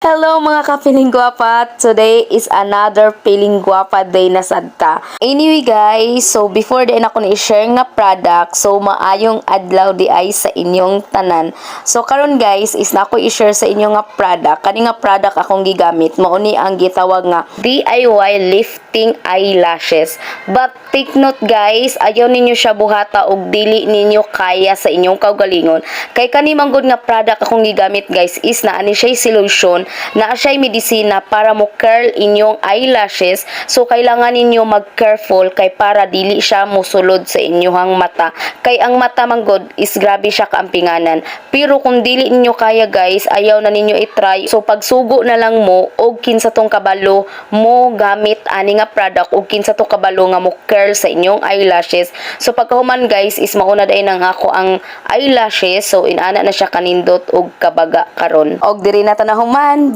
Hello, mga ka-feeling guwapa! Today is another feeling guwapa day na sad ta. Anyway guys, so before din ako ni-share nga product, so maayong adlaw di ay sa inyong tanan. So karon guys, is na ako i-share sa inyo nga product. Kani nga product akong gigamit, mao ni ang gitawag nga DIY lifting eyelashes. But take note guys, ayaw ninyo siya buhata og dili ninyo kaya sa inyong kaugalingon. Kay kani man gud nga product akong gigamit guys is naa ni siya solution, naa siya medisina para mo curl inyong eyelashes. So kailangan ninyo mag-careful kay para dili siya mosulod sa inyong mata. Kay ang mata man gud is grabe siya kaampinganan. Pero kung dili ninyo kaya guys, ayaw na ninyo i-try. So pagsugo na lang mo og kinsa tong kabalo mo gamit ani nga product og kinsa tong kabalo nga mo curl sa inyong eyelashes. So pagkahuman guys is mauna dayon ang ako ang eyelashes. So inana na siya kanindot og kabaga karon. Og diri na ta nahuman.